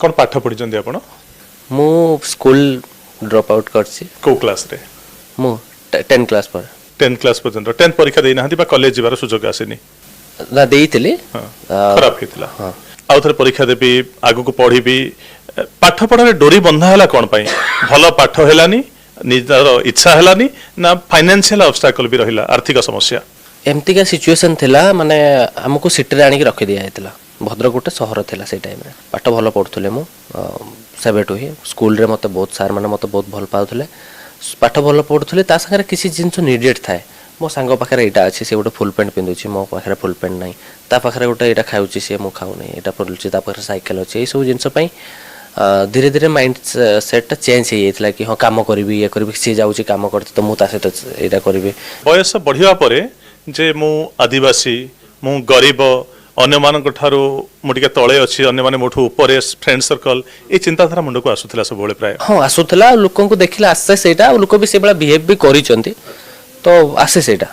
କ'ଣ ପାଠ ପଢିଛନ୍ତି ଆପଣ? ମୁଁ ସ୍କୁଲ ଡ୍ରପ୍ ଆଉଟ୍ କରିଛି। କୋଉ କ୍ଲାସରେ? ମୁଁ 10th class ପରେ। 10th class ପର୍ଯ୍ୟନ୍ତ। 10th ପରୀକ୍ଷା ଦେଇନାହାନ୍ତି ବା କଲେଜ ଯିବାର ସୁଯୋଗ ଆସିନି? ନା, ଦେଇଥିଲି। ଖରାପ ହେଇଥିଲା? ହଁ। ଆଉ ଥରେ ପରୀକ୍ଷା ଦେବି, ଆଗକୁ ପଢିବି, ପାଠ ପଢାରେ ଡୋରି ବନ୍ଧା ହେଲା କ'ଣ ପାଇଁ? ଭଲ ପାଠ ହେଲାନି, ନିଜର ଇଚ୍ଛା ହେଲାନି, ନା ଫାଇନାନ୍ସିଆଲ ଅବଷ୍ଟାକଲ ବି ରହିଲା, ଆର୍ଥିକ ସମସ୍ୟା? ଏମିତିକା ସିଚୁଏସନ୍ ଥିଲା, ମାନେ ଆମକୁ ସିଟିରେ ଆଣିକି ରଖିଦିଆଯାଇଥିଲା। ଭଦ୍ରକ ଗୋଟେ ସହର ଥିଲା ସେଇ ଟାଇମ୍ରେ। ପାଠ ଭଲ ପଢ଼ୁଥିଲି ମୁଁ ସେବେଠୁ ହିଁ। ସ୍କୁଲରେ ମୋତେ ବହୁତ ସାର୍ ମାନେ ମୋତେ ବହୁତ ଭଲ ପାଉଥିଲେ। ପାଠ ଭଲ ପଢ଼ୁଥିଲି, ତା ସାଙ୍ଗରେ କିଛି ଜିନିଷ ନିଡେଡ଼ ଥାଏ। ମୋ ସାଙ୍ଗ ପାଖରେ ଏଇଟା ଅଛି, ସେ ଗୋଟେ ଫୁଲ୍ ପ୍ୟାଣ୍ଟ ପିନ୍ଧୁଛି, ମୋ ପାଖରେ ଫୁଲ୍ ପ୍ୟାଣ୍ଟ ନାହିଁ। ତା ପାଖରେ ଗୋଟେ ଏଇଟା ଖାଉଛି ସିଏ, ମୁଁ ଖାଉନି। ଏଇଟା ପଢ଼ୁଛି, ତା ପାଖରେ ସାଇକେଲ ଅଛି। ଏଇସବୁ ଜିନିଷ ପାଇଁ ଧୀରେ ଧୀରେ ମାଇଣ୍ଡ ସେଟ୍ଟା ଚେଞ୍ଜ ହେଇଯାଇଥିଲା କି ହଁ, କାମ କରିବି, ଇଏ କରିବି। ସିଏ ଯାଉଛି କାମ କରୁଛି ତ ମୁଁ ତା ସହିତ ଏଇଟା କରିବି। ବୟସ ବଢିବା ପରେ ଯେ ମୁଁ ଆଦିବାସୀ, ମୁଁ ଗରିବ, ଅନ୍ୟମାନଙ୍କ ଠାରୁ ମୁଁ ଟିକେ ତଳେ ଅଛି, ଅନ୍ୟମାନେ ମୋଠୁ ଉପରେ, ଫ୍ରେଣ୍ଡ ସର୍କଲ, ଏଇ ଚିନ୍ତାଧାରା ମୁଣ୍ଡକୁ ଆସୁଥିଲା ସବୁବେଳେ ପ୍ରାୟ? ହଁ, ଆସୁଥିଲା। ଆଉ ଲୋକଙ୍କୁ ଦେଖିଲେ ଆସେ ସେଇଟା। ଆଉ ଲୋକ ବି ସେଇଭଳିଆ ବିହେଭ୍ ବି କରିଛନ୍ତି, ତ ଆସେ ସେଇଟା।